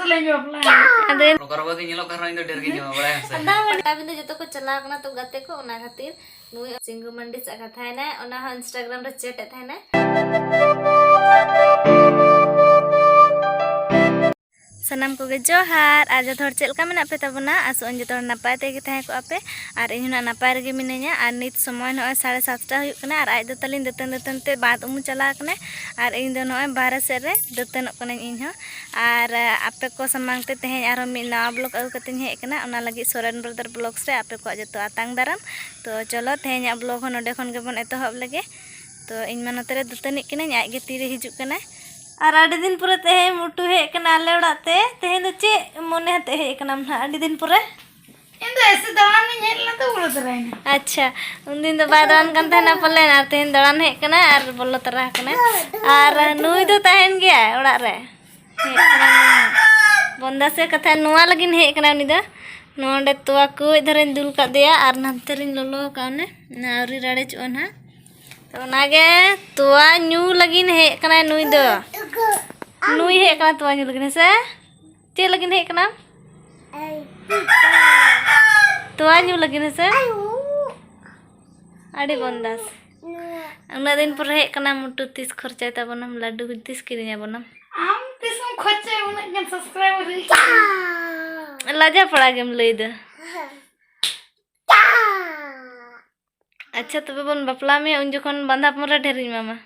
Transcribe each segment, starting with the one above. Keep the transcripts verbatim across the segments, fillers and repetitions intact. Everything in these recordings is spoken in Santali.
ᱟᱫᱚ ᱱᱚᱝᱠᱟ ᱨᱚᱠᱚᱢ ᱜᱮ ᱧᱮᱞᱚᱜ ᱠᱟᱱ ᱨᱮᱦᱚᱸ ᱤᱧ ᱫᱚ ᱰᱷᱮᱨ ᱜᱤᱧ ᱧᱟᱢᱟ, ᱵᱟᱲᱟᱭᱟᱢ ᱥᱮ? ᱟᱫᱚ ᱢᱟᱱᱮ ᱟᱹᱵᱤᱱ ᱫᱚ ᱡᱚᱛᱚ ᱠᱚ ᱪᱟᱞᱟᱣ ᱠᱟᱱᱟ ᱛᱚ ᱜᱟᱛᱮ ᱠᱚ, ᱚᱱᱟ ᱠᱷᱟᱹᱛᱤᱨ ᱱᱩᱭ ᱥᱤᱝᱜᱩ ᱢᱟᱱᱰᱤ ᱥᱟᱜ ᱠᱟᱛᱷᱟᱭᱮᱱᱟᱭ, ᱚᱱᱟ ᱦᱚᱸ Instagram ᱨᱮ chat ᱮᱫ ᱛᱟᱦᱮᱱᱟᱭ᱾ ᱥᱟᱱᱟᱢ ᱠᱚᱜᱮ ᱡᱚᱦᱟᱨ, ᱟᱨ ᱡᱚᱛᱚ ᱦᱚᱲ ᱪᱮᱫ ᱞᱮᱠᱟ ᱢᱮᱱᱟᱜ ᱯᱮ ᱛᱟᱵᱚᱱᱟ? ᱟᱥᱚᱜ ᱟᱹᱧ ᱡᱚᱛᱚ ᱦᱚᱲ ᱱᱟᱯᱟᱭ ᱛᱮᱜᱮ ᱛᱟᱦᱮᱸ ᱠᱚᱜᱼᱟ ᱯᱮ᱾ ᱟᱨ ᱤᱧ ᱦᱚᱸ ᱱᱟᱜ ᱱᱟᱯᱟᱭ ᱨᱮᱜᱮ ᱢᱤᱱᱟᱹᱧᱟ᱾ ᱟᱨ ᱱᱤᱛ ᱥᱚᱢᱚᱭ ᱱᱚᱜᱼᱚᱭ ᱥᱟᱲᱮ ᱥᱟᱛᱴᱟ ᱦᱩᱭᱩᱜ ᱠᱟᱱᱟ, ᱟᱨ ᱟᱡ ᱫᱚ ᱛᱟᱹᱞᱤᱧ ᱫᱟᱹᱛᱟᱹᱱ ᱫᱟᱹᱛᱟᱹᱱ ᱛᱮ ᱵᱟᱸᱫᱽ ᱩᱢᱩ ᱪᱟᱞᱟᱣ ᱠᱟᱱᱟᱭ, ᱟᱨ ᱤᱧ ᱫᱚ ᱱᱚᱜᱼᱚᱭ ᱵᱟᱦᱨᱮ ᱥᱮᱫ ᱨᱮ ᱫᱟᱹᱛᱟᱹᱱᱚᱜ ᱠᱟᱹᱱᱟᱹᱧ ᱤᱧ ᱦᱚᱸ᱾ ᱟᱨ ᱟᱯᱮ ᱠᱚ ᱥᱟᱢᱟᱝ ᱛᱮ ᱛᱮᱦᱮᱧ ᱟᱨᱦᱚᱸ ᱢᱤᱫ ᱱᱟᱣᱟ vlog ᱟᱹᱜᱩ ᱠᱟᱛᱮᱧ ᱦᱮᱡ ᱟᱠᱟᱱᱟ, ᱚᱱᱟ ᱞᱟᱹᱜᱤᱫ ᱥᱚᱨᱮᱱ Brother Vlogs ᱨᱮ ᱟᱯᱮ ᱠᱚᱣᱟᱜ ᱡᱚᱛᱚ ᱟᱛᱟᱝ ᱫᱟᱨᱟᱢ᱾ ᱛᱚ ᱪᱚᱞᱚ, ᱛᱮᱦᱮᱧᱟᱜ vlog ᱦᱚᱸ ᱱᱚᱰᱮ ᱠᱷᱚᱱ ᱜᱮᱵᱚᱱ ᱮᱛᱚᱦᱚᱵ ᱞᱮᱜᱮ᱾ ᱛᱚ ᱤᱧ ᱢᱟ ᱱᱚᱛᱮ ᱨᱮ ᱫᱟᱹᱛᱟᱹᱱᱤᱜ ᱠᱟᱹᱱᱟᱹᱧ, ᱟᱡ ᱜᱮ ᱛᱤᱨᱮ ᱦᱤᱡᱩᱜ ᱠᱟᱱᱟᱭ᱾ ᱟᱨ ᱟᱹᱰᱤ ᱫᱤᱱ ᱯᱚᱨᱮ ᱛᱮᱦᱮᱧ ᱢᱩᱴᱩ ᱦᱮᱡ ᱠᱟᱱᱟ ᱟᱞᱮ ᱚᱲᱟᱜ ᱛᱮ᱾ ᱛᱮᱦᱮᱧ ᱫᱚ ᱪᱮᱫ ᱢᱚᱱᱮ ᱦᱟᱛᱮ ᱦᱮᱡ ᱠᱟᱱᱟᱢ ᱱᱟᱦᱟᱜ ᱟᱹᱰᱤ ᱫᱤᱱ ᱯᱚᱨᱮ? ᱤᱧ ᱫᱚ ᱮᱥᱮ ᱫᱟᱬᱟᱱᱤᱧ ᱦᱮᱡ ᱞᱮᱱᱟ ᱛᱚ, ᱵᱚᱞᱚ ᱛᱚᱨᱟᱭᱮᱱᱟ᱾ ᱟᱪᱪᱷᱟ, ᱩᱱᱫᱤᱱ ᱫᱚ ᱵᱟᱭ ᱫᱟᱬᱟᱱ ᱠᱟᱱ ᱛᱟᱦᱮᱱᱟ ᱯᱟᱞᱮᱱ, ᱟᱨ ᱛᱮᱦᱮᱧ ᱫᱟᱬᱟᱱ ᱦᱮᱡ ᱠᱟᱱᱟ ᱟᱨ ᱵᱚᱞᱚ ᱛᱚᱨᱟ ᱟᱠᱟᱱᱟ᱾ ᱟᱨ ᱱᱩᱭ ᱫᱚ ᱛᱟᱦᱮᱱ ᱜᱮᱭᱟᱭ ᱚᱲᱟᱜ ᱨᱮ, ᱦᱮᱡ ᱠᱟᱱᱟ ᱱᱩᱭ᱾ ᱵᱚᱱᱫᱟ ᱥᱮ ᱠᱟᱛᱷᱟ, ᱱᱚᱣᱟ ᱞᱟᱹᱜᱤᱫ ᱦᱮᱡ ᱠᱟᱱᱟ ᱩᱱᱤ ᱫᱚ᱾ ᱱᱚᱰᱮ ᱛᱚᱣᱟ ᱠᱟᱹᱡ ᱫᱷᱟᱨᱟᱧ ᱫᱩᱞ ᱠᱟᱫᱮᱭᱟ ᱟᱨ ᱱᱟᱱᱛᱮ ᱨᱤᱧ ᱞᱚᱞᱚ ᱟᱠᱟᱫ ᱚᱱᱮ, ᱚᱱᱟ ᱟᱹᱣᱨᱤ ᱨᱟᱲᱮᱡᱚᱜᱼᱟ ᱱᱟᱦᱟᱜ᱾ ᱛᱚ ᱚᱱᱟᱜᱮ ᱛᱚᱣᱟ ᱧᱩ ᱞᱟᱹᱜᱤᱫ ᱦᱮᱡ ᱠᱟᱱᱟᱭ ᱱᱩᱭ ᱫᱚ᱾ ᱱᱩᱭ ᱦᱮᱡ ᱠᱟᱱᱟ ᱛᱚᱣᱟ ᱧᱩ ᱞᱟᱹᱜᱤᱫ, ᱦᱮᱸ ᱥᱮ? ᱪᱮᱫ ᱞᱟᱹᱜᱤᱫ ᱦᱮᱡ ᱠᱟᱱᱟᱢ? ᱛᱚᱣᱟ ᱧᱩ ᱞᱟᱹᱜᱤᱫ, ᱦᱮᱸ ᱥᱮ? ᱟᱹᱰᱤ ᱵᱚᱱᱫᱟᱥ᱾ ᱩᱱᱟᱹᱜ ᱫᱤᱱ ᱯᱚᱨᱮ ᱦᱮᱡ ᱠᱟᱱᱟ ᱢᱩᱴᱩ, ᱛᱤᱥ ᱠᱷᱚᱨᱪᱟᱭ ᱛᱟᱵᱚᱱᱟᱢ? ᱞᱟᱹᱰᱩ ᱛᱤᱥ ᱠᱤᱨᱤᱧ ᱟᱵᱚᱱᱟᱢ? ᱟᱢ ᱛᱤᱥ ᱮᱢ ᱠᱷᱚᱨᱪᱟᱭᱟ ᱩᱱᱟᱹᱜ ᱜᱟᱱ subscriber ᱦᱩᱭ ᱠᱟᱱᱟ? ᱞᱟᱡᱟ ᱯᱟᱲᱟ ᱜᱮᱢ ᱞᱟᱹᱭ ᱫᱟ᱾ ᱟᱪᱪᱷᱟ, ᱛᱚᱵᱮ ᱵᱚᱱ ᱵᱟᱯᱞᱟ ᱢᱮᱭᱟ, ᱩᱱ ᱡᱚᱠᱷᱚᱱ ᱵᱟᱸᱫᱷᱟᱯᱚᱱ ᱨᱮ ᱰᱷᱮᱨᱤᱧ ᱮᱢᱟᱢᱟ᱾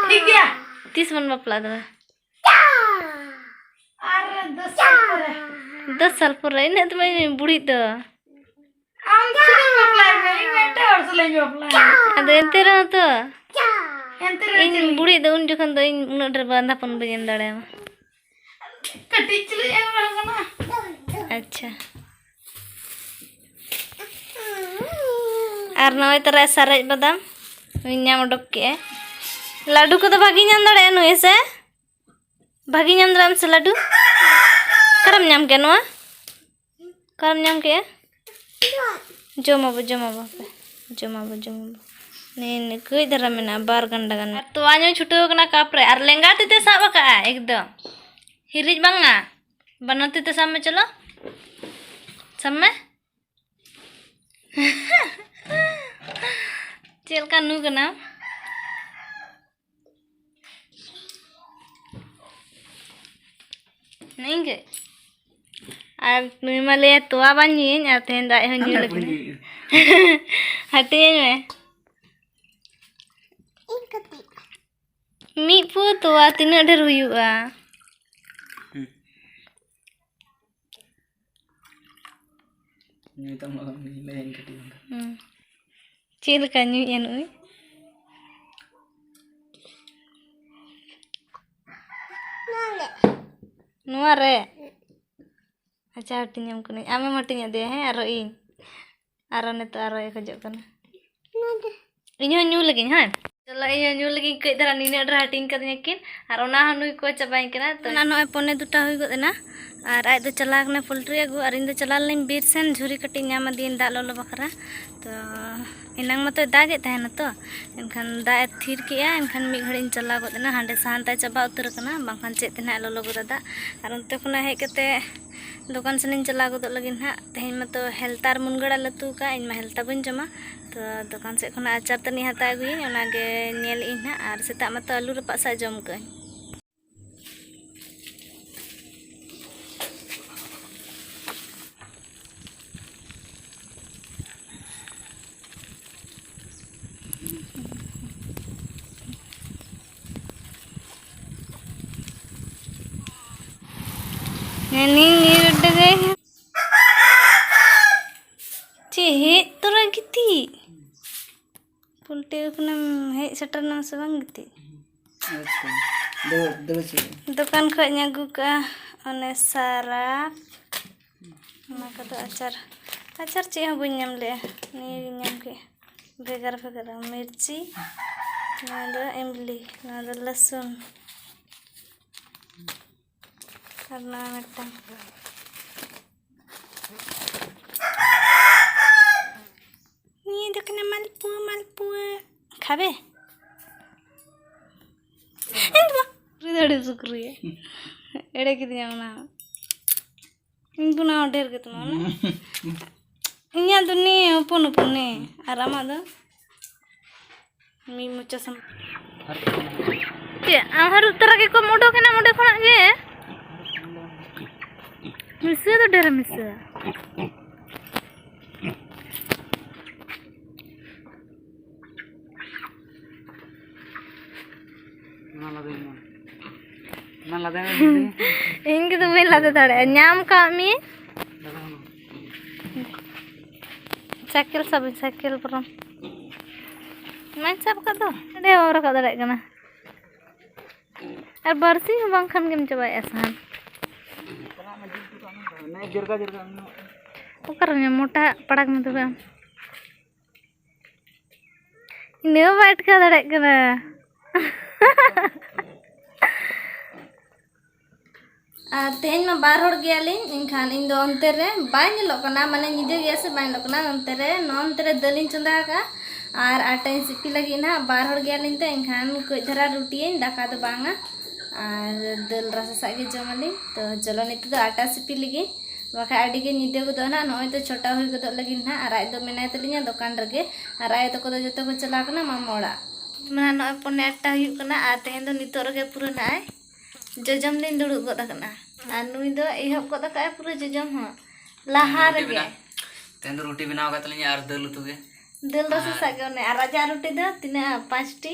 ᱴᱷᱤᱠ ᱜᱮᱭᱟ᱾ ᱛᱤᱥ ᱵᱚᱱ ᱵᱟᱯᱞᱟᱜᱼᱟ ᱛᱚᱵᱮ? ᱟᱨ ᱫᱚᱥ ᱥᱟᱞ ᱯᱚᱨᱮ᱾ ᱫᱚᱥ ᱥᱟᱞ ᱯᱚᱨᱮ? ᱤᱱᱟᱹᱜ ᱛᱮᱢᱟ ᱤᱧ ᱵᱩᱲᱦᱤᱜ ᱫᱚ᱾ ᱟᱢ ᱫᱚ ᱪᱮᱫ ᱮᱢ ᱵᱟᱯᱞᱟᱭ ᱢᱮ? ᱤᱧ ᱢᱟ ᱮᱴᱟᱜ ᱦᱚᱲ ᱥᱟᱞᱟᱜ ᱤᱧ ᱵᱟᱯᱞᱟᱭᱟ᱾ ᱟᱫᱚ ᱮᱱᱛᱮ ᱨᱮᱦᱚᱸ ᱛᱚ᱾ ᱮᱱᱛᱮ ᱨᱮᱦᱚᱸ ᱤᱧ ᱪᱮᱫ? ᱵᱩᱲᱦᱤᱜ ᱫᱚ ᱩᱱ ᱡᱚᱠᱷᱚᱱ ᱫᱚ ᱤᱧ ᱩᱱᱟᱹᱜ ᱰᱷᱮᱨ ᱵᱟᱸᱫᱷᱟᱯᱚᱱ ᱵᱟᱹᱧ ᱮᱢ ᱫᱟᱲᱮᱭᱟᱢᱟ᱾ ᱠᱟᱹᱴᱤᱡ ᱪᱩᱞᱩᱝ ᱮᱢ ᱨᱮᱦᱚᱸ ᱜᱟᱱᱚᱜᱼᱟ᱾ ᱟᱪᱪᱷᱟ᱾ ᱟᱨ ᱱᱚᱜᱼᱚᱭ ᱛᱟᱨᱟ ᱥᱟᱨᱮᱡ ᱵᱟᱫᱟᱢ ᱧᱟᱢ ᱩᱰᱩᱠ ᱠᱮᱜᱼᱟᱭ᱾ ᱞᱟᱹᱰᱩ ᱠᱚᱫᱚ ᱵᱷᱟᱜᱮ ᱧᱟᱢ ᱫᱟᱲᱮᱭᱟᱜᱼᱟ ᱱᱩᱭ, ᱦᱮᱸ ᱥᱮ? ᱵᱷᱟᱜᱮ ᱧᱟᱢ ᱫᱟᱲᱮᱭᱟᱜᱼᱟ ᱥᱮ ᱞᱟᱹᱰᱩ? ᱚᱠᱟᱨᱮᱢ ᱧᱟᱢ ᱠᱮᱜᱼᱟ ᱱᱚᱣᱟ? ᱚᱠᱟᱨᱮᱢ ᱧᱟᱢ ᱠᱮᱜᱼᱟ? ᱡᱚᱢ ᱟᱵᱚ, ᱡᱚᱢ ᱟᱵᱚ, ᱦᱟᱯᱮ᱾ ᱡᱚᱢ ᱟᱵᱚ, ᱡᱚᱢ ᱟᱵᱚ᱾ ᱱᱤᱭᱟᱹ, ᱱᱤᱭᱟᱹ ᱠᱟᱹᱡ ᱫᱷᱟᱨᱟ ᱢᱮᱱᱟᱜᱼᱟ, ᱵᱟᱨ ᱜᱟᱱᱰᱟ ᱜᱟᱱ᱾ ᱟᱨ ᱛᱚᱣᱟ ᱧᱩᱭ ᱪᱷᱩᱴᱟᱹᱣ ᱠᱟᱱᱟ ᱠᱟᱯ ᱨᱮ, ᱟᱨ ᱞᱮᱸᱜᱟ ᱛᱤ ᱛᱮ ᱥᱟᱵ ᱟᱠᱟᱜᱼᱟ ᱮᱠᱫᱚᱢ᱾ ᱦᱤᱨᱤᱡ ᱵᱟᱝᱟ᱾ ᱵᱟᱱᱟᱨ ᱛᱤ ᱛᱮ ᱥᱟᱵ ᱢᱮ, ᱪᱚᱞᱚ᱾ ᱥᱟᱵ ᱢᱮ᱾ ᱪᱮᱫ ᱞᱮᱠᱟ ᱱᱩ ᱠᱟᱱᱟᱢ? ᱱᱤᱝᱠᱟᱹ᱾ ᱟᱨ ᱱᱩᱭ ᱢᱟ ᱞᱟᱹᱭᱟ ᱛᱚᱣᱟ ᱵᱟᱝ ᱧᱩᱭᱟᱹᱧ, ᱟᱨ ᱛᱮᱦᱮᱧ ᱫᱚ ᱟᱡ ᱦᱚᱸ ᱧᱩ ᱞᱟᱹᱜᱤᱫ᱾ ᱦᱟᱹᱴᱤᱧᱟᱹᱧ ᱢᱮ᱾ ᱢᱤᱫ ᱯᱩᱣᱟᱹ ᱛᱚᱣᱟ ᱛᱤᱱᱟᱹᱜ ᱰᱷᱮᱨ ᱦᱩᱭᱩᱜᱼᱟ? ᱦᱩᱸ᱾ ᱧᱩᱭ ᱛᱟᱢ ᱵᱟᱵᱟ, ᱩᱱᱤ ᱞᱟᱹᱭᱟᱹᱧ ᱠᱟᱹᱴᱤᱡ ᱵᱚᱱᱫᱚ᱾ ᱦᱩᱸ᱾ ᱪᱮᱫ ᱞᱮᱠᱟ ᱧᱩᱭᱮᱫᱼᱟ ᱱᱩᱭ? ᱱᱚᱣᱟ ᱨᱮ? ᱟᱪᱪᱷᱟ, ᱦᱟᱹᱴᱤᱧᱟᱢ ᱠᱟᱹᱱᱟᱹᱧ᱾ ᱟᱢᱮᱢ ᱦᱟᱹᱴᱤᱧ ᱟᱫᱮᱭᱟ, ᱦᱮᱸ? ᱟᱨᱚ ᱤᱧ᱾ ᱟᱨᱚ ᱱᱤᱛᱚᱜ ᱟᱨᱚᱭ ᱠᱷᱚᱡᱚᱜ ᱠᱟᱱᱟ᱾ ᱤᱧ ᱦᱚᱸ ᱧᱩ ᱞᱮᱜᱤᱧ, ᱦᱮᱸ? ᱪᱚᱞᱚ, ᱤᱧ ᱦᱚᱸ ᱧᱩ ᱞᱮᱜᱤᱧ᱾ ᱠᱟᱹᱡ ᱫᱷᱟᱨᱟ ᱱᱤᱱᱟᱹᱜ ᱰᱷᱮᱨ ᱦᱟᱹᱴᱤᱧ ᱠᱟᱹᱫᱤᱧᱟ ᱠᱤᱱ, ᱟᱨ ᱚᱱᱟ ᱦᱚᱸ ᱱᱩᱭ ᱠᱚ ᱪᱟᱵᱟᱭᱤᱧ ᱠᱟᱱᱟ᱾ ᱛᱚ, ᱚᱱᱟ ᱱᱚᱜᱼᱚᱭ ᱯᱚᱱᱮ ᱫᱩᱴᱟ ᱦᱩᱭ ᱜᱚᱫ ᱮᱱᱟ, ᱟᱨ ᱟᱡ ᱫᱚ ᱪᱟᱞᱟᱣ ᱠᱟᱱᱟᱭ ᱯᱳᱞᱴᱨᱤ ᱟᱹᱜᱩ, ᱟᱨ ᱤᱧ ᱫᱚ ᱪᱟᱞᱟᱣ ᱞᱮᱱᱟᱧ ᱵᱤᱨ ᱥᱮᱱ, ᱡᱷᱩᱨᱤ ᱠᱟᱹᱴᱤᱡ ᱧᱟᱢ ᱟᱹᱫᱤᱧ ᱫᱟᱜ ᱞᱚᱞᱚ ᱵᱟᱠᱷᱨᱟ᱾ ᱛᱚ, ᱮᱱᱟᱝ ᱢᱟᱛᱚᱭ ᱫᱟᱜᱮᱫ ᱛᱟᱦᱮᱱᱟ ᱛᱚ, ᱮᱱᱠᱷᱟᱱ ᱫᱟᱜ ᱮ ᱛᱷᱤᱨ ᱠᱮᱜᱼᱟ, ᱮᱱᱠᱷᱟᱱ ᱢᱤᱫ ᱜᱷᱟᱹᱲᱤᱡ ᱤᱧ ᱪᱟᱞᱟᱣ ᱜᱚᱫ ᱮᱱᱟ᱾ ᱦᱟᱸᱰᱮ ᱥᱟᱦᱟᱱ ᱛᱟᱭ ᱪᱟᱵᱟ ᱩᱛᱟᱹᱨ ᱟᱠᱟᱱᱟ, ᱵᱟᱝᱠᱷᱟᱱ ᱪᱮᱫ ᱛᱮ ᱱᱟᱦᱟᱜ ᱞᱚᱞᱚ ᱜᱚᱫᱟ ᱫᱟᱜ᱾ ᱟᱨ ᱚᱱᱛᱮ ᱠᱷᱚᱱᱟᱜ ᱦᱮᱡ ᱠᱟᱛᱮ ᱫᱚᱠᱟᱱ ᱥᱮᱱᱤᱧ ᱪᱟᱞᱟᱣ ᱜᱚᱫᱚᱜ ᱞᱟᱹᱜᱤᱫ ᱱᱟᱦᱟᱜ᱾ ᱛᱮᱦᱮᱧ ᱢᱟᱛᱚ ᱦᱮᱞᱛᱟ ᱟᱨ ᱢᱩᱱᱜᱟᱹ ᱟᱲᱟᱜ ᱞᱮ ᱩᱛᱩ ᱟᱠᱟᱫᱼᱟ, ᱤᱧ ᱢᱟ ᱦᱮᱞᱛᱟ ᱵᱟᱹᱧ ᱡᱚᱢᱟ᱾ ᱛᱚ, ᱫᱚᱠᱟᱱ ᱥᱮᱫ ᱠᱷᱚᱱᱟᱜ ᱟᱪᱟᱨ ᱛᱟᱹᱱᱤᱡ ᱦᱟᱛᱟᱣ ᱟᱹᱜᱩᱭᱟᱹᱧ, ᱚᱱᱟᱜᱮ ᱧᱮᱞ ᱮᱫᱟᱹᱧ ᱱᱟᱦᱟᱜ᱾ ᱟᱨ ᱥᱮᱛᱟᱜ ᱢᱟᱛᱚ ᱟᱹᱞᱩ ᱨᱟᱯᱟᱜ ᱥᱟᱜ ᱡᱚᱢ ᱠᱟᱜᱼᱟᱹᱧ᱾ ᱦᱟᱹᱱᱤ ᱧᱤᱨ ᱩᱰᱩᱠᱟᱭ᱾ ᱪᱮᱫ ᱦᱮᱡ ᱛᱚᱨᱟ ᱜᱤᱛᱤᱡ? ᱯᱩᱞᱴᱤ ᱠᱷᱚᱱᱮᱢ ᱦᱮᱡ ᱥᱮᱴᱮᱨ ᱮᱱᱟ ᱥᱮ ᱵᱟᱝ ᱜᱤᱛᱤᱡ? ᱟᱪᱪᱷᱟ, ᱫᱟᱹᱲ, ᱫᱟᱹᱲ ᱦᱚᱪᱚᱭ ᱢᱮ᱾ ᱫᱚᱠᱟᱱ ᱠᱷᱚᱡ ᱤᱧ ᱟᱹᱜᱩ ᱠᱟᱜᱼᱟ ᱚᱱᱮ ᱥᱟᱨᱟᱯ, ᱚᱱᱟ ᱠᱚᱫᱚ ᱟᱪᱟᱨ, ᱟᱪᱟᱨ ᱪᱮᱫ ᱦᱚᱸ ᱵᱟᱹᱧ ᱧᱟᱢ ᱞᱮᱜᱼᱟ, ᱱᱤᱭᱟᱹ ᱜᱤᱧ ᱧᱟᱢ ᱠᱮᱜᱼᱟ᱾ ᱵᱷᱮᱜᱟᱨ ᱵᱷᱮᱜᱟᱨ ᱢᱤᱨᱪᱤ, ᱱᱚᱣᱟ ᱫᱚ ᱤᱢᱞᱤ, ᱱᱚᱣᱟ ᱫᱚ ᱞᱟᱹᱥᱩᱱ, ᱟᱨ ᱱᱚᱣᱟ ᱢᱤᱫᱴᱟᱝ᱾ ᱱᱤᱭᱟᱹ ᱫᱚ ᱠᱟᱱᱟ ᱢᱟᱞᱯᱩᱣᱟᱹ, ᱢᱟᱞᱯᱩᱣᱟᱹ᱾ ᱠᱷᱟᱵᱮ? ᱮᱱ ᱫᱚ ᱵᱟᱝ᱾ ᱥᱩᱠᱨᱤ ᱫᱚ ᱟᱹᱰᱤ ᱥᱩᱠᱨᱤ᱾ ᱮᱲᱮ ᱠᱤᱫᱤᱧᱟ ᱚᱱᱟ ᱦᱚᱸ᱾ ᱤᱧ ᱫᱚ ᱱᱟᱣᱟ ᱰᱷᱮᱨ ᱜᱮ ᱛᱟᱢᱟ ᱚᱱᱟ᱾ ᱤᱧᱟᱹᱜ ᱫᱚ ᱱᱤᱭᱟᱹ ᱦᱚᱯᱚᱱ ᱦᱚᱯᱚᱱ ᱱᱤᱭᱟᱹ᱾ ᱟᱨ ᱟᱢᱟᱜ ᱫᱚ? ᱢᱤᱫ ᱢᱚᱪᱟ ᱥᱟᱢ-, ᱪᱮᱫ, ᱟᱢ ᱦᱚᱸ ᱨᱩ ᱛᱚᱨᱟ ᱜᱮᱠᱚ ᱩᱰᱩᱠ ᱮᱱᱟ ᱚᱸᱰᱮ ᱠᱷᱚᱱᱟᱜ ᱜᱮ? ᱢᱤᱥᱟᱹ ᱫᱚ ᱰᱷᱮᱨ ᱢᱤᱥᱟᱹ᱾ ᱚᱱᱟ ᱞᱟᱫᱮ ᱢᱮ᱾ ᱚᱱᱟ ᱞᱟᱫᱮ ᱢᱮ᱾ ᱤᱧ ᱜᱮ ᱫᱚ ᱵᱟᱹᱧ ᱞᱟᱫᱮ ᱫᱟᱲᱮᱭᱟᱜᱼᱟ᱾ ᱧᱟᱢ ᱠᱟᱜ ᱢᱤᱭᱟᱹᱧ᱾ ᱞᱟᱫᱮ ᱢᱮ᱾ ᱥᱟᱭᱠᱮᱞ ᱥᱟᱵ ᱤᱧ, ᱥᱟᱭᱠᱮᱞ ᱵᱚᱨᱚᱝ᱾ ᱚᱱᱟᱧ ᱥᱟᱵ ᱠᱟᱜ ᱫᱚ᱾ ᱚᱸᱰᱮ ᱵᱟᱢ ᱨᱟᱠᱟᱵ ᱫᱟᱲᱮᱭᱟᱜ ᱠᱟᱱᱟ᱾ ᱟᱨ ᱵᱟᱨᱥᱤᱧ ᱦᱚᱸ ᱵᱟᱝᱠᱷᱟᱱ ᱜᱮᱢ ᱪᱟᱵᱟᱭᱮᱫᱼᱟ ᱥᱟᱦᱟᱱ᱾ ᱚᱱᱮ ᱡᱮᱨᱜᱟ ᱡᱮᱨᱜᱟ ᱢᱮᱱᱟᱜᱼᱟ᱾ ᱚᱠᱟᱨᱮ ᱢᱮᱱᱟᱢᱟ? ᱢᱚᱴᱟ ᱯᱟᱲᱟᱜ ᱢᱮ ᱛᱚᱵᱮ ᱟᱢ᱾ ᱤᱱᱟᱹ ᱦᱚᱸ ᱵᱟᱭ ᱟᱴᱠᱟᱣ ᱫᱟᱲᱮᱭᱟᱜ ᱠᱟᱱᱟ᱾ ᱟᱨ ᱛᱮᱦᱮᱧ ᱢᱟ ᱵᱟᱨ ᱦᱚᱲ ᱜᱮᱭᱟᱞᱤᱧ, ᱮᱱᱠᱷᱟᱱ ᱤᱧ ᱫᱚ ᱚᱱᱛᱮ ᱨᱮ ᱵᱟᱭ ᱧᱮᱞᱚᱜ ᱠᱟᱱᱟ, ᱢᱟᱱᱮ ᱧᱤᱫᱟᱹ ᱜᱮᱭᱟ ᱥᱮ ᱵᱟᱭ ᱧᱮᱞᱚᱜ ᱠᱟᱱᱟ, ᱚᱱᱛᱮ ᱨᱮ, ᱱᱚᱱᱛᱮ ᱨᱮ ᱫᱟᱹᱞ ᱤᱧ ᱪᱚᱸᱫᱟ ᱟᱠᱟᱫᱼᱟ ᱟᱨ ᱟᱴᱟᱧ ᱥᱤᱯᱤ ᱞᱟᱹᱜᱤᱫ ᱱᱟᱦᱟᱜ᱾ ᱵᱟᱨ ᱦᱚᱲ ᱜᱮᱭᱟᱞᱤᱧ ᱛᱚ, ᱮᱱᱠᱷᱟᱱ ᱠᱟᱹᱡ ᱫᱷᱟᱨᱟ ᱨᱩᱴᱤᱭᱟᱹᱧ, ᱫᱟᱠᱟ ᱫᱚ ᱵᱟᱝᱟ᱾ ᱟᱨ ᱫᱟᱹᱞ ᱨᱟᱥᱮ ᱥᱟᱜ ᱜᱮ ᱡᱚᱢᱟᱞᱤᱧ᱾ ᱛᱚ ᱪᱚᱞᱚ ᱱᱤᱛᱚᱜ ᱫᱚ ᱟᱴᱟ ᱥᱤᱯᱤ ᱞᱮᱜᱮ, ᱵᱟᱠᱷᱟᱡ ᱟᱹᱰᱤ ᱜᱮ ᱧᱤᱫᱟᱹ ᱜᱚᱫᱚᱜᱼᱟ ᱱᱟᱦᱟᱜ᱾ ᱱᱚᱜᱼᱚᱭ ᱛᱚ ᱪᱷᱚᱴᱟ ᱦᱩᱭ ᱜᱚᱫᱚᱜ ᱞᱟᱹᱜᱤᱫ ᱱᱟᱦᱟᱜ, ᱟᱨ ᱟᱡ ᱫᱚ ᱢᱮᱱᱟᱭ ᱛᱟᱹᱞᱤᱧᱟ ᱫᱚᱠᱟᱱ ᱨᱮᱜᱮ, ᱟᱨ ᱟᱭᱳ ᱛᱟᱠᱚ ᱫᱚ ᱡᱚᱛᱚ ᱠᱚ ᱪᱟᱞᱟᱣ ᱠᱟᱱᱟ ᱢᱟᱢᱟ ᱚᱲᱟᱜ᱾ ᱢᱟ ᱱᱚᱜᱼᱚᱭ ᱯᱚᱱᱮ ᱟᱴᱟ ᱦᱩᱭᱩᱜ ᱠᱟᱱᱟ, ᱟᱨ ᱛᱮᱦᱮᱧ ᱫᱚ ᱱᱤᱛᱚᱜ ᱨᱮᱜᱮ ᱯᱩᱨᱟᱹ ᱱᱟᱜᱼᱟᱭ ᱡᱚᱡᱚᱢ ᱞᱤᱧ ᱫᱩᱲᱩᱵ ᱜᱚᱫ ᱟᱠᱟᱱᱟ᱾ ᱟᱨ ᱱᱩᱭ ᱫᱚ ᱮᱦᱚᱵ ᱜᱚᱫ ᱟᱠᱟᱫᱼᱟᱭ ᱯᱩᱨᱟᱹ ᱡᱚᱡᱚᱢ ᱦᱚᱸ ᱞᱟᱦᱟ ᱛᱮᱦᱮᱧ ᱫᱚ ᱨᱩᱴᱤ ᱨᱮᱜᱮ᱾ ᱵᱮᱱᱟᱣ, ᱛᱮᱦᱮᱧ ᱫᱚ ᱨᱩᱴᱤ ᱵᱮᱱᱟᱣ ᱟᱠᱟᱫ ᱛᱟᱹᱞᱤᱧᱟ ᱟᱨ ᱫᱟᱹᱞ ᱩᱛᱩ ᱜᱮ᱾ ᱫᱟᱹᱞ ᱨᱟᱥᱮ ᱟᱨ ᱥᱟᱜ ᱜᱮ ᱚᱱᱮ, ᱟᱨ ᱟᱡᱟᱜ ᱨᱩᱴᱤ ᱫᱚ ᱛᱤᱱᱟᱹᱜ? ᱯᱟᱸᱪᱴᱤ,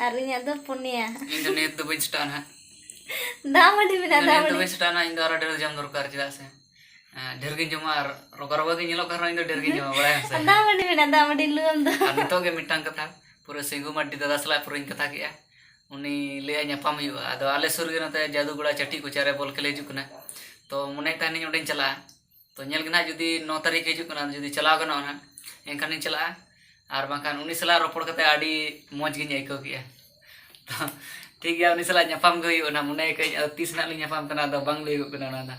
ᱟᱨ ᱤᱧᱟᱹᱜ ᱫᱚ ᱯᱩᱱᱭᱟ᱾ ᱤᱧ ᱫᱚ ᱱᱤᱛ ᱫᱚ ᱵᱟᱹᱧ ᱥᱮᱴᱟᱜᱼᱟ ᱱᱟᱦᱟᱜ᱾ ᱫᱟᱜ ᱢᱟᱹᱰᱤ ᱢᱮᱱᱟᱜᱼᱟ, ᱤᱧ ᱫᱚ ᱫᱟᱜ ᱱᱤᱛ ᱫᱚ ᱢᱟᱹᱰᱤ᱾ ᱵᱟᱹᱧ ᱥᱮᱴᱟᱜᱼᱟ ᱱᱟᱦᱟᱜ, ᱤᱧ ᱫᱚ ᱟᱨᱚ ᱰᱷᱮᱨ ᱡᱚᱢ ᱫᱚᱨᱠᱟᱨ, ᱪᱮᱫᱟᱜ ᱥᱮ, ᱮᱸ, ᱰᱷᱮᱨ ᱜᱤᱧ ᱡᱚᱢᱟ ᱟᱨ ᱨᱚᱜᱟ ᱨᱚᱜᱟ ᱜᱤᱧ ᱧᱮᱞᱚᱜ ᱠᱟᱱ ᱨᱮᱦᱚᱸ ᱤᱧ ᱫᱚ ᱰᱷᱮᱨ ᱜᱤᱧ ᱡᱚᱢᱟ, ᱵᱟᱲᱟᱭᱟᱢ ᱥᱮ᱾ ᱫᱟᱜ ᱢᱟᱹᱰᱤ ᱢᱮᱱᱟᱜᱼᱟ, ᱫᱟᱜ ᱢᱟᱹᱰᱤ ᱞᱩ ᱟᱢ ᱫᱚ᱾ ᱟᱨ ᱱᱤᱛᱚᱜ ᱜᱮ ᱢᱤᱫᱴᱟᱝ ᱠᱟᱛᱷᱟ, ᱯᱩᱨᱟᱹ ᱥᱤᱝᱜᱩ ᱢᱟᱨᱰᱤ ᱫᱟᱫᱟ ᱥᱟᱞᱟᱜ ᱯᱩᱨᱟᱹᱧ ᱠᱟᱛᱷᱟ ᱠᱮᱜᱼᱟ᱾ ᱩᱱᱤ ᱞᱟᱹᱭᱟ ᱧᱟᱯᱟᱢ ᱦᱩᱭᱩᱜᱼᱟ᱾ ᱟᱫᱚ ᱟᱞᱮ ᱥᱩᱨ ᱨᱮᱜᱮ ᱱᱚᱛᱮ ᱡᱟᱫᱩᱜᱚᱲᱟ ᱪᱟᱹᱴᱤ ᱠᱚᱪᱟ ᱨᱮ ᱵᱚᱞ ᱠᱷᱮᱞ ᱦᱤᱡᱩᱜ ᱠᱟᱱᱟ᱾ ᱛᱚ ᱢᱚᱱᱮᱭᱮᱫ ᱛᱟᱦᱮᱱᱤᱧ ᱚᱸᱰᱮᱧ ᱪᱟᱞᱟᱜᱼᱟ᱾ ᱛᱚ ᱧᱮᱞ ᱜᱮ ᱱᱟᱦᱟᱜ ᱡᱩᱫᱤ ᱱᱚ ᱛᱟᱹᱨᱤᱠᱷ ᱦᱤᱡᱩᱜ ᱠᱟᱱᱟ, ᱡᱩᱫᱤ ᱪᱟᱞᱟᱣ ᱜᱟᱱᱚᱜᱼᱟ ᱱᱟᱦᱟᱜ, ᱮᱱᱠᱷᱟᱱᱤᱧ ᱪᱟᱞᱟᱜᱼᱟ᱾ ᱟᱨ ᱵᱟᱝᱠᱷᱟᱱ ᱩᱱᱤ ᱥᱟᱞᱟᱜ ᱨᱚᱯᱚᱲ ᱠᱟᱛᱮ ᱟᱹᱰᱤ ᱢᱚᱡᱽ ᱜᱤᱧ ᱟᱹᱭᱠᱟᱹᱣ ᱠᱮᱜᱼᱟ᱾ ᱛᱚ ᱴᱷᱤᱠ ᱜᱮᱭᱟ, ᱩᱱᱤ ᱥᱟᱞᱟᱜ ᱧᱟᱯᱟᱢ ᱜᱮ ᱦᱩᱭᱩᱜᱼᱟ ᱱᱟᱦᱟᱜ, ᱢᱚᱱᱮ ᱟᱹᱭᱠᱟᱹᱣᱟᱹᱧ᱾ ᱟᱫᱚ ᱛᱤᱥ ᱱᱟᱦᱟᱜ ᱞᱤᱧ ᱧᱟᱯᱟᱢ ᱠᱟᱱᱟ, ᱟᱫᱚ ᱵᱟᱝ ᱞᱟᱹᱭᱚᱜ ᱠᱟᱱᱟ ᱚᱱᱟ ᱫᱚ᱾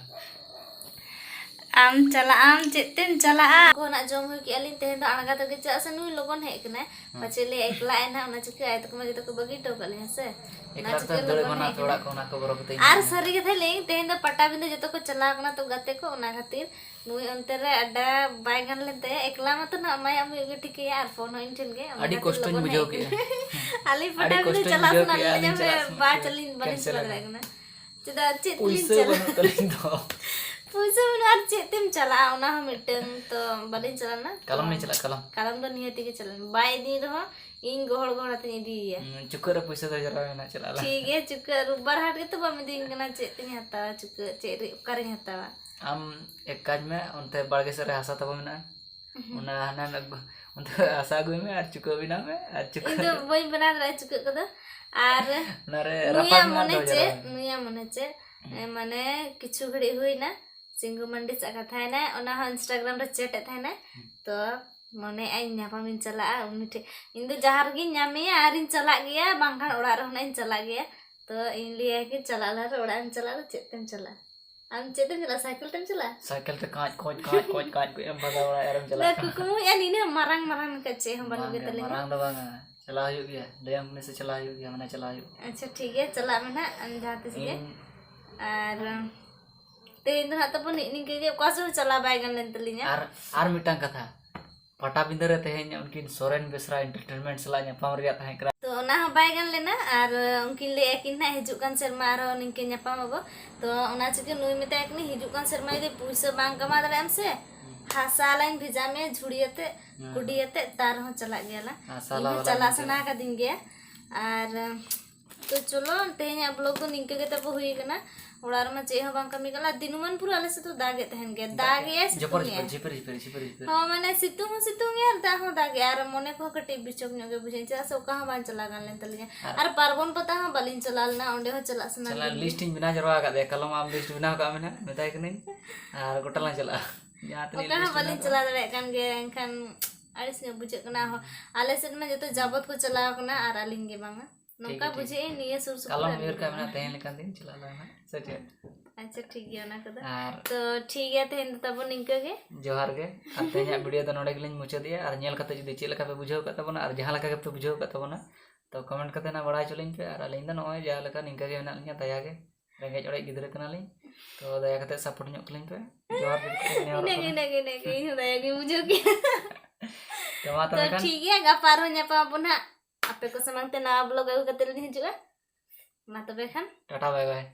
ᱟᱢ ᱪᱟᱞᱟᱜ ᱟᱢ, ᱪᱮᱫ ᱛᱮᱢ ᱪᱟᱞᱟᱜᱼᱟ? ᱠᱚ ᱱᱟᱜ ᱡᱚᱢ ᱦᱩᱭ ᱠᱮᱜᱼᱟ ᱞᱤᱧ ᱛᱮᱦᱮᱧ ᱫᱚ ᱟᱬᱜᱟᱛ ᱨᱮᱜᱮ, ᱪᱮᱫᱟᱜ ᱥᱮ ᱱᱩᱭ ᱞᱚᱜᱚᱱ ᱦᱮᱡ ᱠᱟᱱᱟᱭ᱾ ᱦᱮᱸ᱾ ᱯᱟᱪᱮ ᱞᱟᱹᱭ ᱮᱠᱞᱟ ᱮᱱᱟ, ᱚᱱᱟ ᱪᱤᱠᱟᱹ ᱟᱭ ᱛᱟᱠᱚ ᱢᱟ ᱡᱚᱛᱚ ᱠᱚ ᱵᱟᱹᱜᱤ ᱦᱚᱴᱚ ᱠᱟᱜ ᱞᱤᱧᱟ ᱥᱮ᱾ ᱮᱠᱞᱟ ᱛᱮ ᱫᱟᱹᱲ ᱮᱢᱟᱱᱟ ᱛᱚ ᱚᱲᱟᱜ ᱠᱚ, ᱚᱱᱟ ᱠᱚ ᱵᱚᱨᱚ ᱠᱟᱛᱮ ᱤᱧ ᱟᱨ ᱢᱮᱱᱟ᱾ ᱥᱟᱹᱨᱤ ᱠᱟᱛᱷᱟ ᱞᱟᱹᱭᱟᱹᱧ, ᱛᱮᱦᱮᱧ ᱫᱚ ᱯᱟᱴᱟᱵᱤᱸᱫᱟᱹ ᱡᱚᱛᱚ ᱠᱚ ᱪᱟᱞᱟᱣ ᱠᱟᱱᱟ ᱛᱚ ᱜᱟᱛᱮ ᱠᱚ, ᱚᱱᱟ ᱠᱷᱟᱹᱛᱤᱨ ᱱᱩᱭ ᱚᱱᱛᱮ ᱨᱮ ᱟᱰᱟ ᱵᱟᱭ ᱜᱟᱱ ᱞᱮᱱ ᱛᱟᱭᱟ, ᱮᱠᱞᱟ ᱢᱟᱛᱚ ᱱᱟᱦᱟᱜ ᱢᱟᱭᱟᱜ ᱢᱤᱫ ᱜᱮ ᱴᱷᱤᱠᱟᱹᱭᱟ ᱟᱨ ᱯᱷᱳᱱ ᱦᱚᱸ ᱤᱧ ᱴᱷᱮᱱ ᱜᱮ, ᱚᱱᱟ ᱟᱹᱰᱤ ᱠᱷᱟᱹᱛᱤᱨ ᱠᱚᱥᱴᱚᱧ ᱞᱚᱜᱚᱱ ᱵᱩᱡᱷᱟᱹᱣ ᱦᱮᱡ ᱠᱮᱜᱼᱟ᱾ ᱠᱟᱱᱟ᱾ ᱟᱹᱞᱤᱧ ᱟᱹᱰᱤ ᱯᱟᱴᱟᱵᱤᱸᱫᱟᱹ ᱠᱚᱥᱴᱚᱧ ᱪᱟᱞᱟᱜ ᱵᱩᱡᱷᱟᱹᱣ ᱥᱟᱱᱟ ᱠᱮᱜᱼᱟ, ᱞᱤᱧᱟ, ᱟᱹᱞᱤᱧ ᱪᱟᱞᱟᱜ ᱢᱮ ᱥᱟᱱᱟ ᱵᱟ ᱠᱮᱫ ᱪᱟᱞᱤᱧ ᱵᱟᱹᱞᱤᱧ ᱯᱩᱭᱥᱟᱹ ᱪᱟᱞᱟᱣ ᱵᱟᱹᱱᱩᱜ ᱫᱟᱲᱮᱭᱟᱜ ᱠᱟᱱᱟ᱾ ᱛᱟᱹᱞᱤᱧ ᱫᱚ᱾ ᱪᱮᱫᱟᱜ ᱪᱮᱫ ᱯᱩᱭᱥᱟᱹ ᱛᱮᱞᱤᱧ ᱪᱟᱞᱟᱜᱼᱟ? ᱵᱟᱹᱱᱩᱜ ᱛᱟᱹᱞᱤᱧ ᱫᱚ᱾ ᱯᱩᱭᱥᱟᱹ ᱵᱟᱹᱱᱩᱜᱼᱟ ᱟᱨ ᱪᱮᱫ ᱛᱮᱢ ᱪᱟᱞᱟᱜᱼᱟ? ᱚᱱᱟ ᱦᱚᱸ ᱢᱤᱫᱴᱟᱝ ᱛᱚ ᱵᱟᱹᱞᱤᱧ ᱪᱟᱞᱟᱜᱼᱟ ᱱᱟ᱾ ᱠᱟᱞᱚᱢ ᱞᱤᱧ ᱪᱟᱞᱟᱜᱼᱟ, ᱠᱟᱞᱚᱢ᱾ ᱠᱟᱞᱚᱢ ᱫᱚ ᱱᱤᱦᱟᱹᱛ ᱜᱮ ᱪᱟᱞᱟᱜᱼᱟ᱾ ᱵᱟᱭ ᱤᱫᱤ ᱨᱮᱦᱚᱸ ᱤᱧ ᱜᱚᱦᱚᱲ ᱜᱚᱦᱚᱲ ᱟᱛᱮᱧ ᱤᱫᱤᱭᱮᱭᱟ᱾ ᱦᱩᱸ, ᱪᱩᱠᱟᱹᱜ ᱨᱮ ᱯᱩᱭᱥᱟᱹ ᱫᱚ ᱡᱟᱨᱣᱟ ᱢᱮᱱᱟᱜᱼᱟ, ᱪᱟᱞᱟᱜ ᱟᱞᱮ᱾ ᱴᱷᱤᱠ ᱜᱮᱭᱟ, ᱪᱩᱠᱟᱹᱜ ᱨᱳᱵᱵᱟᱨ ᱦᱟᱴ ᱜᱮᱛᱚ ᱵᱟᱢ ᱤᱫᱤᱧ ᱠᱟᱱᱟ, ᱪᱮᱫ ᱛᱤᱧ ᱦᱟᱛᱟᱣᱟ ᱪᱩᱠᱟᱹᱜ? ᱪᱮᱫ ᱨᱮ, ᱚᱠᱟᱨᱤᱧ ᱦᱟᱛᱟᱣᱟ? ᱟᱢ ᱮᱠ ᱠᱟᱡᱽ ᱢᱮ, ᱚᱱᱛᱮ ᱵᱟᱲᱜᱮ ᱥᱮᱫ ᱨᱮ ᱦᱟᱥᱟ ᱛᱟᱵᱚ ᱢᱮᱱᱟᱜᱼᱟ, ᱦᱩᱸ᱾ ᱚᱱᱟ ᱦᱟᱱᱟ ᱱᱟᱜ ᱜᱚ-, ᱚᱱᱛᱮ ᱦᱟᱥᱟ ᱟᱹᱜᱩᱭ ᱢᱮ ᱟᱨ ᱪᱩᱠᱟᱹᱜ ᱵᱮᱱᱟᱣ ᱢᱮ ᱟᱨ ᱪᱩᱠᱟᱹᱜ ᱤᱧ ᱫᱚ ᱨᱮ᱾ ᱵᱟᱹᱧ ᱵᱮᱱᱟᱣ ᱫᱟᱲᱮᱭᱟᱜᱼᱟ ᱪᱩᱠᱟᱹᱜ ᱠᱚᱫᱚ᱾ ᱟᱨ ᱚᱱᱟ ᱨᱮ ᱱᱩᱭᱟᱜ ᱨᱟᱯᱟᱜ ᱢᱮ ᱟᱨ ᱢᱚᱱᱮ ᱫᱚᱦᱚ ᱪᱮᱫ, ᱡᱟᱣᱨᱟ ᱢᱮ᱾ ᱱᱩᱭᱟᱜ ᱢᱚᱱᱮ ᱪᱮᱫ, ᱦᱩᱸ᱾ ᱮ, ᱢᱟᱱᱮ ᱠᱤᱪᱷᱩ ᱜᱷᱟᱹᱲᱤᱡ ᱦᱩᱭᱱᱟ, ᱥᱤᱝᱜᱩ ᱢᱟᱱᱰᱤ ᱥᱟᱜ ᱠᱟᱛᱷᱟᱭᱮᱱᱟᱭ, ᱚᱱᱟ ᱦᱚᱸ Instagram ᱨᱮ chat ᱮᱫ ᱛᱟᱦᱮᱱᱟᱭ᱾ ᱦᱩᱸ᱾ ᱛᱚ ᱢᱚᱱᱮᱭᱮᱫ ᱟᱹᱧ ᱧᱟᱯᱟᱢᱤᱧ ᱪᱟᱞᱟᱜᱼᱟ ᱩᱱᱤ ᱴᱷᱮᱱ᱾ ᱤᱧ ᱫᱚ ᱡᱟᱦᱟᱸ ᱨᱮᱜᱤᱧ ᱧᱟᱢᱮᱭᱟ ᱟᱨᱤᱧ ᱪᱟᱞᱟᱜ ᱜᱮᱭᱟ, ᱵᱟᱝᱠᱷᱟᱱ ᱚᱲᱟᱜ ᱨᱮᱦᱚᱸ ᱱᱟᱜ ᱤᱧ ᱪᱟᱞᱟᱜ ᱜᱮᱭᱟ᱾ ᱛᱚ ᱤᱧ ᱞᱟᱹᱭᱟᱭ ᱠᱤ ᱪᱟᱞᱟᱜ ᱞᱟᱦᱟᱨᱮ ᱚᱲᱟᱜ ᱮᱢ ᱪᱟᱞᱟᱜᱼᱟ, ᱟᱫᱚ ᱪᱮᱫ ᱛᱮᱢ ᱪᱟᱞᱟᱜᱼᱟ? ᱟᱢ ᱪᱮᱫ ᱛᱮᱢ ᱪᱟᱞᱟᱜᱼᱟ? ᱥᱟᱭᱠᱮᱞ ᱛᱮᱢ ᱪᱟᱞᱟᱜᱼᱟ? ᱥᱟᱭᱠᱮᱞ ᱛᱮ ᱠᱟᱸᱪ ᱠᱚᱸᱪ ᱠᱟᱸᱪ ᱠᱚᱸᱪ ᱠᱟᱸᱪ ᱠᱚ ᱮᱢ ᱵᱷᱟᱜᱟᱣ ᱵᱟᱲᱟᱭᱟ ᱟᱨᱮᱢ ᱪᱟᱞᱟᱜ ᱞᱮ ᱠᱟᱱᱟ᱾ ᱠᱩᱠᱢᱩᱭᱮᱫᱼᱟ ᱱᱤᱱᱟᱹᱜ ᱢᱟᱨᱟᱝ ᱢᱟᱨᱟᱝ ᱠᱟᱛᱮ ᱪᱮᱫ ᱦᱚᱸ ᱵᱟᱹᱱᱩᱜ ᱵᱟᱝ ᱜᱮ, ᱜᱮᱛᱟᱞᱤᱧᱟ᱾ ᱢᱟᱨᱟᱝ ᱫᱚ ᱵᱟᱝᱟ, ᱪᱟᱞᱟᱣ ᱦᱩᱭᱩᱜ ᱜᱮᱭᱟ, ᱞᱟᱹᱭᱟᱢ ᱠᱟᱹᱱᱟᱹᱧ ᱥᱮ ᱪᱟᱞᱟᱣ ᱦᱩᱭᱩᱜ ᱜᱮᱭᱟ, ᱢᱟᱱᱮ ᱪᱟᱞᱟᱣ ᱦᱩᱭᱩᱜᱼᱟ᱾ ᱟᱪᱪᱷᱟ ᱴᱷᱤᱠ ᱜᱮᱭᱟ, ᱪᱟᱞᱟᱜ ᱢᱮ ᱱᱟᱜ ᱡᱟᱦᱟᱸ ᱛᱤᱥ ᱜᱮ᱾ ᱤᱧ ᱟᱨ ᱛᱮᱦᱮᱧ ᱫᱚ ᱱᱟᱜ ᱛᱟᱵᱚᱱ ᱱᱤᱝᱠᱟᱹ ᱜᱮ, ᱚᱠᱟ ᱥᱮᱫ ᱦᱚᱸ ᱪᱟᱞᱟᱣ ᱵᱟᱭ ᱜᱟᱱ ᱞᱮᱱ ᱛᱟᱹᱞᱤᱧᱟ᱾ ᱟᱨ, ᱟᱨ ᱢᱤᱫᱴᱟᱝ ᱠᱟᱛᱷᱟ, ᱯᱟᱴᱟᱵᱤᱸᱫᱟᱹ ᱨᱮ ᱛᱮᱦᱮᱧ ᱩᱱᱠᱤᱱ ᱥᱚᱨᱮᱱ ᱵᱮᱥᱨᱟ ᱮᱱᱴᱟᱨᱴᱮᱱᱢᱮᱱᱴ ᱥᱟᱞᱟᱜ ᱧᱟᱯᱟᱢ ᱨᱮᱭᱟᱜ ᱛᱟᱦᱮᱸ ᱠᱟᱱᱟ᱾ ᱛᱚ ᱚᱱᱟ ᱦᱚᱸ ᱵᱟᱭ ᱜᱟᱱ ᱞᱮᱱᱟ, ᱟᱨ ᱩᱱᱠᱤᱱ ᱞᱟᱹᱭᱮᱫᱼᱟ ᱠᱤᱱ ᱱᱟᱜ ᱦᱤᱡᱩᱜ ᱠᱟᱱ ᱥᱮᱨᱢᱟ ᱟᱨᱦᱚᱸ ᱱᱤᱝᱠᱟᱹ ᱧᱟᱯᱟᱢ ᱟᱵᱚ᱾ ᱛᱚ ᱚᱱᱟ ᱪᱤᱠᱟᱹ ᱱᱩᱭ ᱢᱮᱛᱟᱭ ᱠᱟᱹᱱᱟᱹᱧ, ᱦᱤᱡᱩᱜ ᱠᱟᱱ ᱥᱮᱨᱢᱟ ᱡᱩᱫᱤ ᱯᱩᱭᱥᱟᱹ ᱵᱟᱝ ᱠᱟᱢᱟᱣ ᱫᱟᱲᱮᱭᱟᱜ ᱟᱢ ᱥᱮ, ᱦᱩᱸ᱾ ᱦᱟᱥᱟ ᱞᱟᱧ ᱵᱷᱮᱡᱟ ᱢᱮᱭᱟ ᱡᱷᱩᱲᱤ ᱟᱛᱮ, ᱦᱩᱸ᱾ ᱠᱩᱰᱤ ᱟᱛᱮ, ᱛᱟᱨ ᱨᱮᱦᱚᱸ ᱪᱟᱞᱟᱜ ᱜᱮᱭᱟᱞᱟ᱾ ᱦᱟᱥᱟ ᱤᱧ ᱦᱚᱸ ᱞᱟᱣᱟ ᱪᱟᱞᱟᱜ ᱞᱟᱧ ᱥᱟᱱᱟ ᱪᱟᱞᱟᱜᱼᱟ᱾ ᱠᱟᱫᱤᱧ ᱜᱮᱭᱟ᱾ ᱟᱨ ᱛᱚ ᱪᱚᱞᱚ, ᱛᱮᱦᱮᱧᱟᱜ vlog ᱫᱚ ᱱᱤᱝᱠᱟᱹ ᱜᱮ ᱛᱟᱵᱚ ᱦᱩᱭ ᱠᱟᱱᱟ᱾ ᱚᱲᱟᱜ ᱨᱮᱢᱟ ᱪᱮᱫ ᱦᱚᱸ ᱵᱟᱝ ᱠᱟᱹᱢᱤ ᱠᱟᱱᱟ, ᱫᱤᱱᱩᱢᱟᱱ ᱯᱩᱨᱟᱹ ᱟᱞᱮ ᱥᱮᱫ ᱫᱚ ᱫᱟᱜ ᱮᱫ ᱛᱟᱦᱮᱱ ᱜᱮᱭᱟ, ᱫᱟᱜ ᱫᱟᱜ ᱮᱫ ᱮᱭᱟᱭ, ᱡᱷᱚᱯᱚᱨ ᱥᱤᱛᱩᱝ ᱮᱫ ᱡᱷᱚᱯᱚᱨ, ᱟᱭ᱾ ᱡᱷᱤᱯᱤᱨ ᱡᱷᱤᱯᱤᱨ, ᱡᱷᱤᱯᱤᱨ ᱡᱷᱤᱯᱤᱨ᱾ ᱦᱚᱸ, ᱢᱟᱱᱮ ᱥᱤᱛᱩᱝ ᱦᱚᱸ ᱥᱤᱛᱩᱝ ᱮᱭᱟ ᱟᱨ ᱫᱟᱜ ᱦᱚᱸ ᱫᱟᱜ ᱮᱭᱟ, ᱟᱨ ᱢᱚᱱᱮ ᱠᱚᱦᱚᱸ ᱠᱟᱹᱴᱤᱡ ᱵᱤᱪᱷᱚᱠ ᱧᱚᱜ ᱜᱮ ᱵᱩᱡᱷᱟᱹᱜᱼᱟ, ᱪᱮᱫᱟᱜ ᱥᱮ ᱚᱠᱟ ᱦᱚᱸ ᱵᱟᱝ ᱪᱟᱞᱟᱣ ᱜᱟᱱ ᱞᱮᱱ ᱛᱟᱞᱤᱧᱟ᱾ ᱟᱨ ᱟᱨ ᱯᱟᱨᱵᱚᱱ ᱯᱟᱛᱟ ᱦᱚᱸ ᱵᱟᱹᱞᱤᱧ ᱪᱟᱞᱟᱣ ᱞᱮᱱᱟ, ᱚᱸᱰᱮ ᱦᱚᱸ ᱪᱟᱞᱟᱜ ᱥᱟᱱᱟ ᱪᱟᱞᱟᱜ ᱞᱤᱧᱟ᱾ List ᱤᱧ ᱵᱮᱱᱟᱣ ᱡᱟᱨᱣᱟ ᱟᱠᱟᱫ ᱛᱟᱭᱟ, ᱠᱟᱞᱚᱢ ᱟᱢ list ᱵᱮᱱᱟᱣ ᱠᱟᱜ ᱢᱮ ᱱᱟᱦᱟᱜ, ᱢᱮᱛᱟᱭ ᱠᱟᱹᱱᱟᱹᱧ, ᱟᱨ ᱜᱚᱴᱟ ᱞᱟᱝ ᱪᱟᱞᱟᱜᱼᱟ᱾ ᱚᱠᱟ ᱦᱚᱸ ᱵᱟᱹᱞᱤᱧ ᱪᱟᱞᱟᱣ ᱫᱟᱲᱮᱭᱟᱜ ᱠᱟᱱ ᱜᱮᱭᱟ, ᱮᱱᱠᱷᱟᱱ ᱟᱹᱲᱤᱥ ᱧᱚᱜ ᱵᱩᱡᱷᱟᱹᱜ ᱠᱟᱱᱟ᱾ ᱦᱚ-, ᱟᱞᱮ ᱥᱮᱫ ᱢᱟ ᱡᱚᱛᱚ ᱡᱟᱵᱚᱛ ᱠᱚ ᱪᱟᱞᱟᱣ ᱠᱟᱱᱟ ᱟᱨ ᱟᱹᱞᱤᱧ ᱜᱮ ᱵᱟᱝᱟ᱾ ᱱᱚᱝᱠᱟ ᱴᱷᱤᱠ ᱜᱮ, ᱴᱷᱤᱠ ᱵᱩᱡᱷᱟᱹᱜ ᱜᱮ᱾ ᱟᱹᱧ ᱱᱤᱭᱟᱹ ᱥᱩᱨ ᱥᱩᱯᱩᱨ ᱠᱟᱞᱚᱢ ᱟᱹᱞᱤᱧ ᱩᱭᱦᱟᱹᱨ ᱜᱮ ᱠᱟᱜ ᱢᱮ ᱵᱟᱝᱟ᱾ ᱱᱟᱦᱟᱜ, ᱛᱮᱦᱮᱧ ᱞᱮᱠᱟᱱ ᱫᱤᱱ ᱪᱟᱞᱟᱜ ᱟᱞᱟᱝ ᱱᱟᱦᱟᱜ, ᱥᱮ ᱪᱮᱫ? ᱟᱪᱪᱷᱟ, ᱴᱷᱤᱠ ᱜᱮᱭᱟ ᱚᱱᱟ ᱠᱚᱫᱚ᱾ ᱟᱨ ᱛᱚ, ᱴᱷᱤᱠ ᱜᱮᱭᱟ, ᱛᱮᱦᱮᱧ ᱫᱚ ᱛᱟᱵᱚᱱ ᱱᱤᱝᱠᱟᱹ ᱜᱮ᱾ ᱡᱚᱦᱟᱨ ᱜᱮ᱾ ᱟᱨ ᱛᱮᱦᱮᱧᱟᱜ video ᱫᱚ ᱱᱚᱰᱮ ᱜᱮᱞᱤᱧ ᱢᱩᱪᱟᱹᱫᱮᱜᱼᱟ᱾ ᱟᱨ ᱧᱮᱞ ᱠᱟᱛᱮ ᱡᱩᱫᱤ ᱪᱮᱫ ᱞᱮᱠᱟ ᱯᱮ ᱵᱩᱡᱷᱟᱹᱣ ᱠᱟᱜ ᱛᱟᱵᱚᱱᱟ ᱟᱨ ᱡᱟᱦᱟᱸ ᱞᱮᱠᱟ ᱜᱮᱯᱮ ᱵᱩᱡᱷᱟᱹᱣ ᱠᱟᱜ ᱛᱟᱵᱚᱱᱟ, ᱛᱚ comment ᱠᱟᱛᱮ ᱱᱟᱜ ᱵᱟᱲᱟᱭ ᱦᱚᱪᱚ ᱞᱤᱧ ᱯᱮ᱾ ᱟᱨ ᱟᱹᱞᱤᱧ ᱫᱚ ᱱᱚᱜᱼᱚᱭ ᱡᱟᱦᱟᱸ ᱞᱮᱠᱟ ᱱᱤᱝᱠᱟᱹ ᱜᱮ ᱢᱮᱱᱟᱜ ᱞᱤᱧᱟ, ᱫᱟᱭᱟ ᱜᱮ, ᱨᱮᱸᱜᱮᱡ ᱚᱲᱮᱡ ᱜᱤᱫᱽᱨᱟᱹ ᱠᱟᱱᱟᱞᱤᱧ᱾ ᱛᱚ ᱫᱟᱭᱟ ᱠᱟᱛᱮ support ᱧᱚᱜ ᱠᱟᱹᱞᱤᱧ ᱯᱮ᱾ ᱡᱚᱦᱟᱨ ᱜᱮ ᱱᱮᱜᱮ ᱱᱮᱜᱮ ᱱᱮᱜᱮ, ᱤᱧ ᱦᱚᱸ ᱫᱟᱭᱟ ᱜᱤᱧ ᱵᱩᱡᱷᱟᱹᱣ ᱠᱮᱫᱟ᱾ ᱛᱚ ᱢᱟ ᱛᱚ ᱛᱚᱵᱮ ᱠᱷᱟᱱ᱾ ᱴᱷᱤᱠ ᱜᱮᱭᱟ, ᱜᱟᱯᱟ ᱟᱨᱦᱚᱸ ᱧᱟᱯᱟᱢ ᱟᱵᱚᱱ ᱦᱟᱸᱜ᱾ ᱟᱯᱮ ᱠᱚ ᱥᱟᱢᱟᱝ ᱛᱮ ᱱᱟᱣᱟ vlog ᱟᱹᱜᱩ ᱠᱟᱛᱮ ᱞᱤᱧ ᱦᱤᱡᱩᱜᱼᱟ᱾ ᱢᱟ ᱛᱚᱵᱮ ᱠᱷᱟᱱ᱾ Tata, bye bye᱾